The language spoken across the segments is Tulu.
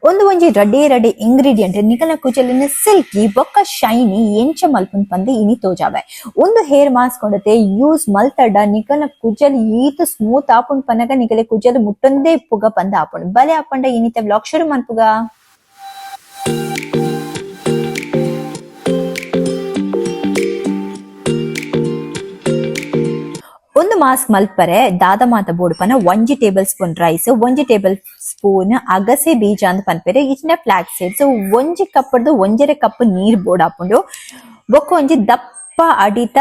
ಒಂದು ಒಂಜಿ ರಡ್ಡೆ ರಡ್ಡೆ ಇಂಗ್ರೀಡಿಯೆಂಟ್ ನಿಕಲ್ನ ಕುಜಲಿನ ಸಿಲ್ಕಿ ಬೊಕ್ಕ ಶೈನಿ ಎಂಚ ಮಲ್ಪುನ್ ಪಂದ್ ಇನಿ ತೋಜಾವೆ. ಒಂದು ಹೇರ್ ಮಾಸ್ಕ್ ಉಂಡತೆ ಯೂಸ್ ಮಲ್ತಡ ನಿಕಲ್ನ ಕುಜಲ್ ಈತ್ ಸ್ಮೂತ್ ಆಪುಂಡ್ ಪನಗ ನಿಕಲೆ ಕುಜಲ್ ಮುಟ್ಟೊಂದೇ ಇಪ್ಪುಗ ಪಂದ್ ಆಪುಂಡು. ಬಲೆ ಆಪಂಡ ಇನಿತ ವ್ಲಾಗ್ ಶುರು ಮನ್ಪುಗ. ಒಂದು ಮಾಸ್ಕ್ ಮಲ್ಪರೆ ದಾದ ಮಾತ ಬೋಡುಪನ ಒಂಜಿ table spoon rice, ಒಂಜಿ ಟೇಬಲ್ ಸ್ಪೂನ್ ಅಗಸೆ ಬೀಜ ಅಂದ್ ಪನ್ಪೆರ್, ಇಜ್ಜಿಂಡ ಫ್ಲಾಕ್ಸ್ ಸೀಡ್ಸ್, ಒಂಜಿ ಕಪ್ ಒಂಜರೆ ಕಪ್ ನೀರ್ ಬೋಡಾಪುಂಡು. ಬೊಕ್ಕ ಒಂಜಿ ದಪ್ಪ ಅಡಿತ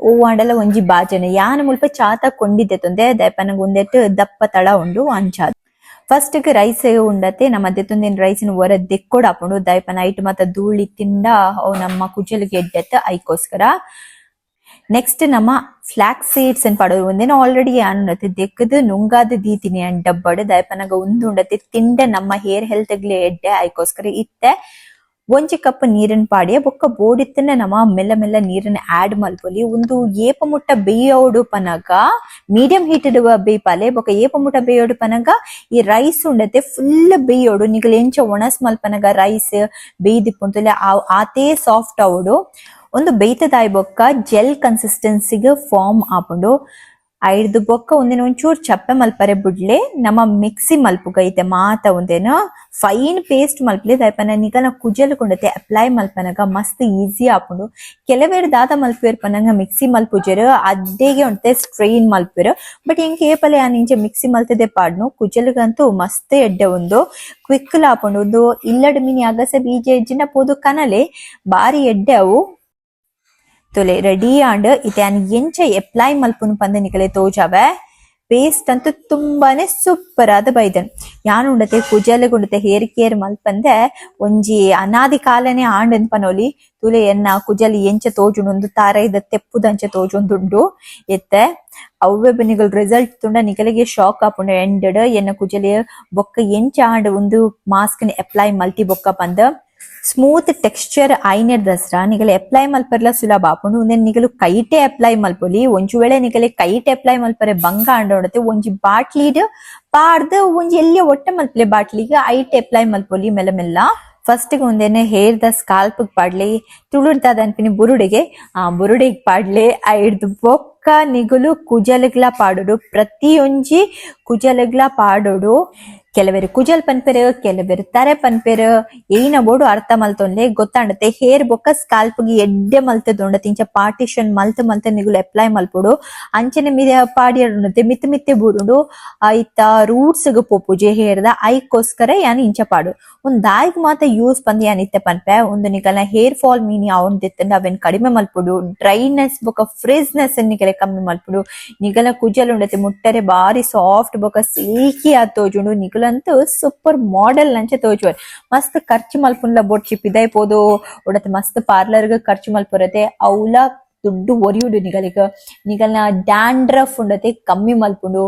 ಓವಾಂಡಲ ಒಂಜಿ ಬಾಜನ ಯಾನ್ ಮುಲ್ಪ ಚಾತ ಕೊಂಡಿದ್ದೆ ತೊಂದೆ ದಾಯೆ ಉಂದೆಟ್ ದಪ್ಪ ತಳ ಉಂಡು ಅಂಚಾದ್. ಫಸ್ಟ್ ಗ್ ರೈಸ್ ಉಂಡತೆ ನಮ್ಮ ದೆತ್ತೊಂದಿನ ರೈಸ್ ನ್ ಒರ ದೆಕ್ಕೊಡಾಪುಂಡು ದಾಯೆ ನೈಟ್ ಮಾತ ಧೂಳಿ ತಿಂಡ ಅವು ನಮ್ಮ ಕುಜಲ್ಗ್ ಎಡ್ಡೆತ್ ಐಕೋಸ್ಕರ. ನೆಕ್ಸ್ಟ್ ನಮ್ಮ ಫ್ಲಾಕ್ಸ್ ಸೀಡ್ಸ್ ನ್ ಪಾಡೊಡು. ಉಂದೆನ್ ಆಲ್ರೆಡಿ ಯಾನ್ ಉಂಡತೆ ದೆಕ್ಕುದು ನುಂಗಾದ್ ದೀತಿನಿ ಯಾನ್ ಡಬ್ಬಡ್ ದಾಯೆ ಪನ್ನಗ ಉಂದು ಉಂಡತೆ ತಿಂಡ ನಮ್ಮ ಹೇರ್ ಹೆಲ್ತ್ ಗ್ಲ ಎಡ್ಡೆ ಐಕೋಸ್ಕರ. ಇತ್ತೆ ಒಂಜಿ ಕಪ್ ನೀರನ್ ಪಾಡಿಯ ಬೊಕ್ಕ ಬೋಡಿತ್ತನ ನಮ ಮೆಲ್ಲ ಮೆಲ್ಲ ನೀರನ್ ಆಡ್ ಮಲ್ಪೊಲಿ. ಉಂದು ಏಪ ಮುಟ್ಟ ಬೇಯೋಡು ಪನಗ ಮೀಡಿಯಂ ಹೀಟ್ ಬೇಯ್ಪಾಲೆ. ಬೊಕ್ಕ ಏಪ ಮುಟ್ಟ ಬೇಯೋಡು ಪನಗ ಈ ರೈಸ್ ಉಂಡತೆ ಫುಲ್ ಬೇಯೋಡು. ನಿಕಲ್ ಎಂಚ ಒಣಸ್ ಮಲ್ಪನಗ ರೈಸ್ ಬೇಯ್ದಿಪ್ಪುಂತುಲೆ ಆತೇ ಸಾಫ್ಟ್ ಆವೊಡು. ಒಂದು ಬೇಯ್ತದಾಯ್ ಬೊಕ್ಕ ಜೆಲ್ ಕನ್ಸಿಸ್ಟೆನ್ಸಿಗ್ ಫಾರ್ಮ್ ಆಪುಂಡು. ಐಡ್ದ್ ಬೊಕ್ಕ ಉಂದೆನ್ ಒಂಚೂರ್ ಚಪ್ಪೆ ಮಲ್ಪರೆ ಬುಡ್ಲೆ. ನಮ ಮಿಕ್ಸಿ ಮಲ್ಪುಗ ಇತ್ತೆ ಮಾತ ಉಂದೆನ್ ಫೈನ್ ಪೇಸ್ಟ್ ಮಲ್ಪಲೆ. ದಾಯೆ ಪಂಡ ನಿಕಲ್ನ ಕುಜಲ್ ಉಂಡತೆ ಅಪ್ಲೈ ಮಲ್ಪನಗ ಮಸ್ತ್ ಈಸಿ ಆಪುಂಡು. ಕೆಲವೆರ್ ದಾದ ಮಲ್ಪುವೆರ್ ಪನ್ನಗ ಮಿಕ್ಸಿ ಮಲ್ಪುಜೆರ್, ಅದ್ದೆಗೆ ಉಂತೆ ಸ್ಟ್ರೈನ್ ಮಲ್ಪುವೆರ್. ಬಟ್ ಎಂಕ್ ಏಪಲ ಯಾನ್ ಇಂಚ ಮಿಕ್ಸಿ ಮಲ್ತದೆ ಪಾಡ್ನು. ಕುಜಲ್ಗಂತೂ ಮಸ್ತ್ ಎಡ್ಡೆ, ಉಂದು ಕ್ವಿಕ್ ಲ ಆಪುಂಡು. ಉಂದು ಇಲ್ಲಡ್ ಮಿನಿ ಅಗಸೆ ಬೀಜ ಇಜ್ಜಿಂಡ ಪೋದು ಕನಲೆ, ಬಾರಿ ಎಡ್ಡೆ ಅವು. ತೊಲೆ ರೆಡಿ ಆಂಡ್. ಇತ್ತೆ ಯಾನ್ ಎಂಚ ಅಪ್ಲೈ ಮಲ್ಪುನು ಪಂದ್ ನಿಕಲೆ ತೋಜಾವೆ. ಪೇಸ್ಟ್ ಅಂತೂ ತುಂಬಾನೇ ಸೂಪರ್ ಆದ್ ಬೈದನ್. ಯಾನ್ ಉಂಡತೆ ಕುಜಲ್ಗ್ ಉಂಡತೆ ಹೇರ್ ಕೇರ್ ಮಲ್ಪಂದೆ ಒಂಜಿ ಅನಾದಿ ಕಾಲನೆ ಆಂಡ್ ಪನೊಲಿ. ತೂಲೆ ಎನ್ನ ಕುಜಲ್ ಎಂಚ ತೋಜುಂಡು, ಉಂದು ತಾರಾಯಿದ ತೆಪ್ಪುದಂಚ ತೋಜೊಂದುಂಡು ಇತ್ತೆ. ಅವ್ವೆ ನಿಕಲ್ ರಿಸಲ್ಟ್ ತೂಂಡ ನಿಕಲೆಗೆ ಶಾಕ್ ಆಪುಂಡು ಎಂಡ್ ಎನ್ನ ಕುಜಲ್ ಬೊಕ್ಕ ಎಂಚ ಆಂಡ್ ಉಂದು ಮಾಸ್ಕ್ ನ್ ಅಪ್ಲೈ ಮಲ್ತಿ ಬೊಕ್ಕ ಪಂದ್. ಸ್ಮೂತ್ ಟೆಕ್ಸ್ಚರ್ ಆಯಿನೆಡ್ ದಸ್ರ ನಿಕಲೆ ಅಪ್ಲೈ ಮಲ್ಪರ್ಲ ಸುಲಭ ಆಪುಂಡು. ಉಂದೆನ್ ನಿಕಲು ಕೈಟೆ ಅಪ್ಲೈ ಮಲ್ಪೊಲಿ. ಒಂಜಿ ವೇಳೆ ನಿಕಲೆ ಕೈಟೆ ಅಪ್ಲೈ ಮಲ್ಪರೆ ಬಂಗ ಆಂಡ ಉಂಡತೆ ಒಂಜಿ ಬಾಟ್ಲಿಡ್ ಪಾಡ್ದ್ ಒಂಜಿ ಎಲ್ಯ ಒಟ್ಟೆ ಮಲ್ಪಲೆ ಬಾಟ್ಲಿಗ್, ಐಟ್ ಅಪ್ಲೈ ಮಲ್ಪೊಲಿ ಮೆಲ್ಲ ಮೆಲ್ಲ. ಫಸ್ಟ್ ಉಂದೆನ್ ಹೇರ್ ದ ಸ್ಕಾಲ್ಪ್ ಪಾಡ್ಲೆ. ತುಳುಡ್ ದಾದ ಅನ್ಪಿನಿ ಬುರುಡೆಗೆ, ಆ ಬುರುಡೆಗ್ ಪಾಡ್ಲೆ. ಐಡ್ದ್ ಬೊಕ್ಕ ನಿಗುಲು ಕುಜಲ್ಗ್ಲ ಪಾಡೊಡು, ಪ್ರತಿಯೊಂಜಿ ಕುಜಲ್ಗ್ಲ ಪಾಡೊಡು. ಕೆಲವೆರ್ ಕುಜಲ್ ಪನ್ಪೆರ್, ಕೆಲವೆರ್ ತರೆ ಪನ್ಪೆರ್, ಏನ ಬೋಡು ಅರ್ಥ ಮಲ್ತೊನ್ಲೆ. ಗೊತ್ತಾಂಡತೆ ಹೇರ್ ಬೊಕ್ಕ ಸ್ಕಾಲ್ಪ್ ಗ್ ಎಡ್ಡೆ ಮಲ್ತುದುಂಡತೆ ಇಂಚ ಪಾರ್ಟಿಷನ್ ಮಲ್ತ್ ಮಲ್ತ್ ನಿಗುಲು ಅಪ್ಲೈ ಮಲ್ಪೊಡು. ಅಂಚನೆ ಮಿದ ಪಾಡಿಯಡುಂಡತೆ ಮಿತ್ತ್ ಮಿತ್ತೆ ಬೂರುಂಡು, ಐತ ರೂಟ್ಸ್ ಗ್ ಪೋಪುಜಿ ಹೇರ್ ದ. ಐಕೋಸ್ಕರ ಯಾನ್ ಇಂಚ ಪಾಡು. ಉಂದ್ ದಾಯೆಗ್ ಮಾತ ಯೂಸ್ ಪಂದ್ ಯಾನ್ ಇತ್ತೆ ಪನ್ಪೆ. ಉಂದು ನಿಕಲ್ನ ಹೇರ್ ಫಾಲ್ ಮೀನಿ ಆವೊಂದಿತ್ತುಂಡ ಅವೆನ್ ಕಡಿಮೆ ಮಲ್ಪೊಡು. ಡ್ರೈನೆಸ್ ಬೊಕ್ಕ ಫ್ರಿಜ್ನೆಸ್ ನಿಕಲೆ ಕಮ್ಮಿ ಮಲ್ಪೊಡು. ನಿಕಲ್ನ ಕುಜಲ್ ಉಂಡತೆ ಮುಟ್ಟರೆ ಬಾರಿ ಸಾಫ್ಟ್ ಬೊಕ್ಕ ಸಿಲ್ಕಿ ಆದ್ ತೋಜುಂಡು. ನಿಕುಲಂತೂ ಸೂಪರ್ ಮಾಡೆಲ್ ಅಂಚ ತೋಜುವರ್. ಮಸ್ತ್ ಖರ್ಚು ಮಲ್ಪುನ್ಲ ಬೊಡ್ಚಿ. ಪಿದಯ್ ಪೋದು ಉಡತೆ ಮಸ್ತ್ ಪಾರ್ಲರ್ ಗ್ ಖರ್ಚು ಮಲ್ಪುರತೆ, ಅವ್ಲ ದುಡ್ಡು ಒರಿಯುಡು ನಿಗಲಿಗ್. ನಿಗಲ್ನ ಡ್ಯಾಂಡ್ರಫ್ ಉಂಡತೆ ಕಮ್ಮಿ ಮಲ್ಪುಂಡು.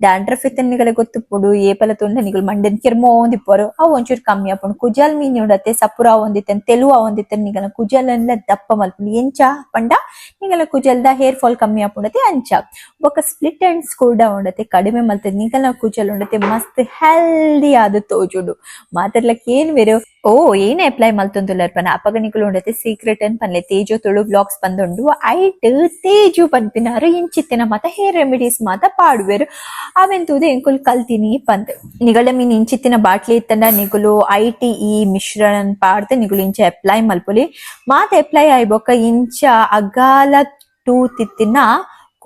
ಡ್ಯಾಂಡ್ರಫ್ ಇತ್ತೆ ನಿಗಲೆ ಗೊತ್ತುಪ್ಪುಂಡು, ಏಪಲ ತೂಂಡ ನಿಗುಲು ಮಂಡೆನ್ ಕಿರ್ಮೋಂದಿಪ್ಪರು, ಅವು ಒಂಚೂರು ಕಮ್ಮಿ ಆಪುಂಡು. ಕುಜಲ್ ಮೀನಿ ಉಂಡತೆ ಸಪುರ ಆವೊಂದಿತ್ತನ್, ತೆಲು ಆವೊಂದಿತ್ತನ್ ನಿಗಲ್ನ ಕುಜಲ್ ದಪ್ಪ ಮಲ್ಪುಂಡು. ಎಂಚ ಪಂಡ ನಿಗಲ್ನ ಕುಜಲ್ದ ಹೇರ್ ಫಾಲ್ ಕಮ್ಮಿ ಆಪುಂಡತೆ ಅಂಚ. ಬೊಕ್ಕ ಸ್ಪ್ಲಿಟ್ ಎಂಡ್ಸ್ ಕೂಡ ಉಂಡತೆ ಕಡಿಮೆ ಮಲ್ತದ್ ನಿಗಲ್ನ ಕುಜಲ್ ಉಂಡತೆ ಮಸ್ತ್ ಹೆಲ್ದಿ ಆದ್ ತೋಜುಂಡು. ಮಾತೆರ್ಲಕ್ ಏನ್ ವೇರು ಓ ಏನ್ ಅಪ್ಲೈ ಮಲ್ತೊಂದುಲ್ಲೆರ್ ಪನ ಅಪಗ ನಿಕುಲು ಉಂಡತೆ ಸೀಕ್ರೆಟ್ ಅನ್ ಪನ್ಲೆ. ತೇಜು ತುಳು ವ್ಲಾಗ್ಸ್ ಪಂದುಂಡು, ಐಟ್ ತೇಜು ಪನ್ಪಿನಾರು ಇಂಚಿತ್ತಿನ ಮಾತ ಹೇರ್ ರೆಮಿಡೀಸ್ ಮಾತ ಪಾಡುವೆರ್, ಅವೆನ್ ತೂದು ಎಂಕುಲು ಕಲ್ತಿನಿ ಪಂದ್. ನಿಗಳ ಮೀನ್ ಇಂಚಿತ್ತಿನ ಬಾಟ್ಲಿ ಇತ್ತಂಡ ನಿಗುಲು IT ಈ ಮಿಶ್ರಣ ಪಾಡ್ದ್ ನಿಗುಲು ಇಂಚ ಅಪ್ಲೈ ಮಲ್ಪೊಲಿ. ಮಾತ ಅಪ್ಲೈ ಆಯ್ ಬೊಕ್ಕ ಇಂಚ ಅಗಾಲ ಟೂತ್ ಇತ್ತಿನ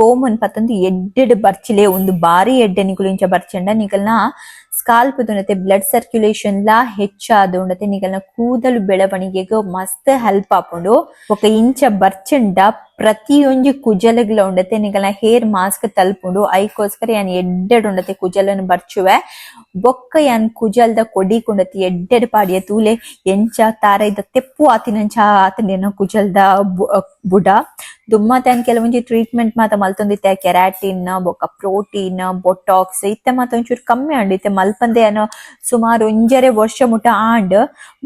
ಕೋಮನ್ ಪತ್ತೊಂದು ಎಡ್ಡೆಡ್ ಬರ್ಚಿಲೆ. ಒಂದು ಬಾರಿ ಎಡ್ಡೆ. ನಿಗುಲು ಇಂಚ ಬರ್ಚಂಡ ನಿಗಲ್ನ ಸ್ಕಾಲ್ಪ್ ಉಂಡತೆ ಬ್ಲಡ್ ಸರ್ಕ್ಯುಲೇಷನ್ ಲಾ ಹೆಚ್ಚಾದ್ ಉಂಡತೆ ನಿಗಲ್ನ ಕೂದಲು ಬೆಳವಣಿಗೆಗ್ ಮಸ್ತ್ ಹೆಲ್ಪ್ ಆಪುಂಡು. ಬೊಕ್ಕ ಇಂಚ ಬರ್ಚಂಡ ಪ್ರತಿಯೊಂಜಿ ಕುಜಲಗ್ಲ ಉಂಡತೆ ನಿಗಲ್ನ ಹೇರ್ ಮಾಸ್ಕ್ ತಲುಪುಂಡು. ಐಕೋಸ್ಕರ ಯಾನ್ ಎಡ್ಡೆಡ್ ಉಂಡತೆ ಕುಜಲನ್ ಬರ್ಚುವೆ. ಬೊಕ್ಕ ಯಾನ್ ಕುಜಲ್ದ ಕೊಡಿ ಕುಂಡತಿ ಎಡ್ಡೆಡ್ ಪಾಡಿಯ. ತೂಲೆ ಎಂಚ ತಾರೈದ ತೆಪ್ಪು ಆತಿನಂಚ ಆತಂಡೆನ ಕುಜಲ್ದ ಬುಡ. ದುಮ್ಮತ ಯಾನ್ ಕೆಲವೊಂಜಿ ಟ್ರೀಟ್ಮೆಂಟ್ ಮಾತ ಮಲ್ತೊಂದಿತ್ತೆ, ಕೆರಾಟಿನ್ ಬೊಕ್ಕ ಪ್ರೋಟೀನ್, ಬೊಟಾಕ್ಸ್. ಇತ್ತೆ ಮಾತ ಒಂಚೂರು ಕಮ್ಮಿ ಆಂಡ್. ಇತ್ತೆ ಮಲ್ಪಂದೆ ಯಾನ್ ಸುಮಾರು ಒಂಜರೆ ವರ್ಷ ಮುಟ ಆಂಡ್.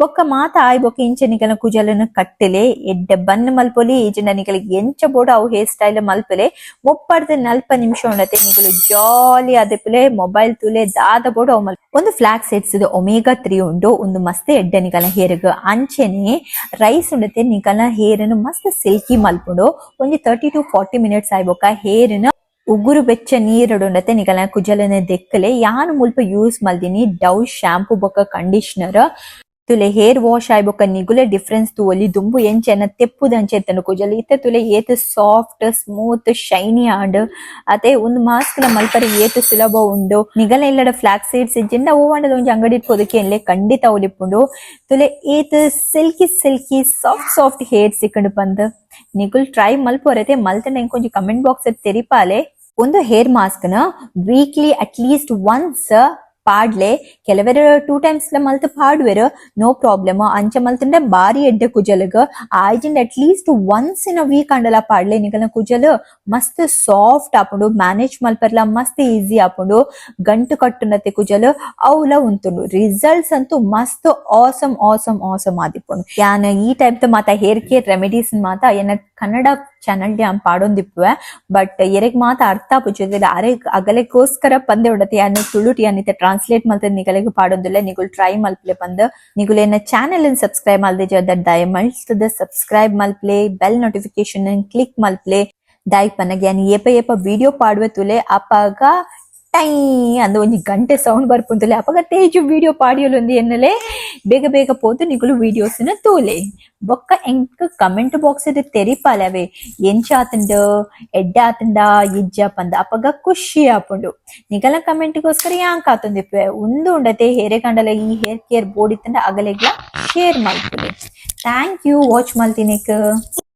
ಬೊಕ್ಕ ಮಾತ ಆಯ್ ಬೊಕ್ಕ ಇಂಚ ನಿಕಲ್ನ ಕುಜಲನ್ ಕಟ್ಟಲೆ ಎಡ್ಡೆ ಬನ್ ಮಲ್ಪೊಲಿ. ಇಜಿಂಡ ನಿಕಲಿಗೆ ಎಂಚ ಬೋಡು ಅವು ಹೇರ್ ಸ್ಟೈಲ್ ಮಲ್ಪಲೆ. 30 ರ್ದ್ 40 ನಿಮಿಷ ಉಂಡತೆ, ನಿಕುಲು ಜಾಲಿ ಆದಿಪ್ಪುಲೆ. ಮೊಬೈಲ್ ತೂಲೆ, ದಾದ ಬೋಡು ಅವು ಮಲ್. ಒಂದು flax seeds omega 3 ಉಂಡು. ಒಂದು ಮಸ್ತ್ ಎಡ್ಡೆ ನಿಕಲ್ನ ಹೇರ್ಗ್. ಅಂಚೆನೆ ರೈಸ್ ಉಂಡತೆ, ನಿಕಲ್ನ ಹೇರ್ ನ್ ಮಸ್ತ್ ಸಿಲ್ಕಿ ಮಲ್ಪುಂಡು. ಒಂಜಿ 30 ಟು 40 ಮಿನಿಟ್ಸ್ ಆಯ್ಬೊಕ್ಕ ಹೇರ್ ನ್ ಉಗುರು ಬೆಚ್ಚ ನೀರುಡುಂಡತೆ ನಿಕಲ್ನ ಕುಜಲನೆ ದೆಕ್ಕಲೆ. ಯಾನ್ ಮುಲ್ಪ ಯೂಸ್ ಮಲ್ದಿನಿ ಡವ್ ಶಾಂಪೂ ಬೊಕ್ಕ ಕಂಡೀಷನರ್. ತುಲೆ, ಹೇರ್ ವಾಶ್ ಆಯ್ಬೊಕ್ಕ ನಿಗುಲೆ ಡಿಫರೆನ್ಸ್ ತೂವೊಲಿ. ದುಂಬು ಎಂಚೆನ ತೆಪ್ಪುದಂಚ ಇತ್ತುಂಡು ಕುಜಲ್, ಇತ್ತೆ ತುಲೆ ಏತ್ soft, smooth, shiny and ಅತೆ. ಒಂದು ಮಾಸ್ಕ್ ಲ ಮಲ್ಪರೆ ಏತ್ ಸುಲಭ ಉಂಡು. ನಿಗಲ ಇಲ್ಲಡ ಫ್ಲಾಕ್ಸ್ ಸೀಡ್ಸ್ ಇಜ್ಜಿಂಡ ಓವಾಂಡಲ ಒಂಜಿ ಅಂಗಡಿ ಪೋದು ಕೇನ್ಲೆ, ಖಂಡಿತ ಅವ್ಲಿಪ್ಪುಂಡು. ತುಲೆ, ಏತ್ silky silky, soft soft hair ಸಿಕ್ಕುಂಡು ಪಂದ್. ನಿಗುಲ್ ಟ್ರೈ ಮಲ್ಪೊರತೆ. ಮಲ್ತಂಡ ಎಂಕ್ ಒಂಜಿ ಕಮೆಂಟ್ ಬಾಕ್ಸ್ ತೆರಿಪಾಲೆ. ಒಂದು ಹೇರ್ ಮಾಸ್ಕ್ ನ weekly at least once ಪಾಡ್ಲೆ. ಕೆಲವೆರ್ two times ಲ ಮಲ್ತ್ ಪಾಡುವೆರ್, ನೋ ಪ್ರಾಬ್ಲಮ್. ಅಂಚ ಮಲ್ತಂಡ ಬಾರಿ ಎಡ್ಡೆ ಕುಜಲ್ಗ್. ಆಯ್ಜಿಂಡ at least once in a week ಅಂಡಲ ಪಾಡ್ಲೆ. ನಿಕಲ್ನ ಕುಜಲ್ ಮಸ್ತ್ ಸಾಫ್ಟ್ ಆಪುಂಡು, ಮ್ಯಾನೇಜ್ ಮಲ್ಪರ್ಲ ಮಸ್ತ್ ಈಸಿ ಆಪುಂಡು. ಗಂಟು ಕಟ್ಟುನತೆ ಕುಜಲ್ ಅವ್ಲ ಉಂತುಂಡು. ರಿಸಲ್ಟ್ಸ್ ಅಂತೂ ಮಸ್ತ್ awesome awesome awesome ಆದಿಪ್ಪುಂಡು. ಯಾನ್ ಈ ಟೈಪ್ ದ ಮಾತ hair care remedies ಮಾತ ಎನ್ನ ಕನ್ನಡ ಚಾನಲ್ ಯಾನ್ ಪಾಡೊಂದಿಪ್ಪುವೆ. ಬಟ್ ಎರೆಗ್ ಮಾತ ಅರ್ಥ ಆಪುಜಿ, ಅರೆ ಅಗಲೆಗೋಸ್ಕರ ಪಂದೆ ಉಂಡತೆ ಯಾನ್ ತುಳುಟ್ ಯಾನ್ ಇತ್ತೆ ಟ್ರಾನ್ಸ್ಲೇಟ್ ಮಲ್ತದ್ ನಿಗಲೆಗ್ ಪಾಡೊಂದುಲ್ಲೆ. ನಿಗುಲ್ ಟ್ರೈ ಮಲ್ಪಲೆ ಪಂದ್. ನಿಗುಲ್ ಎನ್ನ ಚಾನೆಲ್ ಸಬ್ಸ್ಕ್ರೈಬ್ ಮಲ್ದಿಜ ದಯ ಮಲ್ತದ ಸಬ್ಸ್ಕ್ರೈಬ್ ಮಲ್ಪ್ಲೆ, bell notification click ಮಲ್ಪ್ಲೆ. ದಾಯ್ ಪನ್ನಗ ಯಾನ್ ಏಪ ಏಪ ವಿಡಿಯೋ ಪಾಡುವೆ ತುಲೆ, ಅಪಗ ಟೈ ಅಂದ್ ಒಂಜಿ ಗಂಟೆ ಸೌಂಡ್ ಬರ್ಪುಂತುಲೆ. ಅಪಗ ತೇಜು ವಿಡಿಯೋ ಪಾಡಿಯೊಲೊಂದು ಎನ್ನಲೆ. ಬೇಗ ಬೇಗ ಪೋದು ನಿಗುಲು ವಿಡಿಯೋಸ್ ನ ತೂಲೆ. ಬೊಕ್ಕ ಎಂಕ್ ಕಮೆಂಟ್ ಬಾಕ್ಸ್ ತೆರಿಪಾಲೆ, ಅವೆ ಎಂಚ ಆತುಂಡು, ಎಡ್ಡೆ ಆತುಂಡ ಇಜ್ಜ ಪಂದ್. ಅಪಗ ಖುಷಿ ಆಪುಂಡು. ನಿಗಲ ಕಮೆಂಟ್ ಗೋಸ್ಕರ ಯಾನ್ ಕಾತೊಂದಿಪ್ಪುವೆ. ಉಂದು ಉಂಡತೆ ಹೇರೆ ಕಂಡಲ ಈ ಹೇರ್ ಕೇರ್ ಬೋಡಿತ್ತಂಡ ಅಗಲೆಗ್ಲ ಶೇರ್ ಮಲ್ಪುಲೆ. Thank you watch ಮಲ್ತಿನೆಕ್.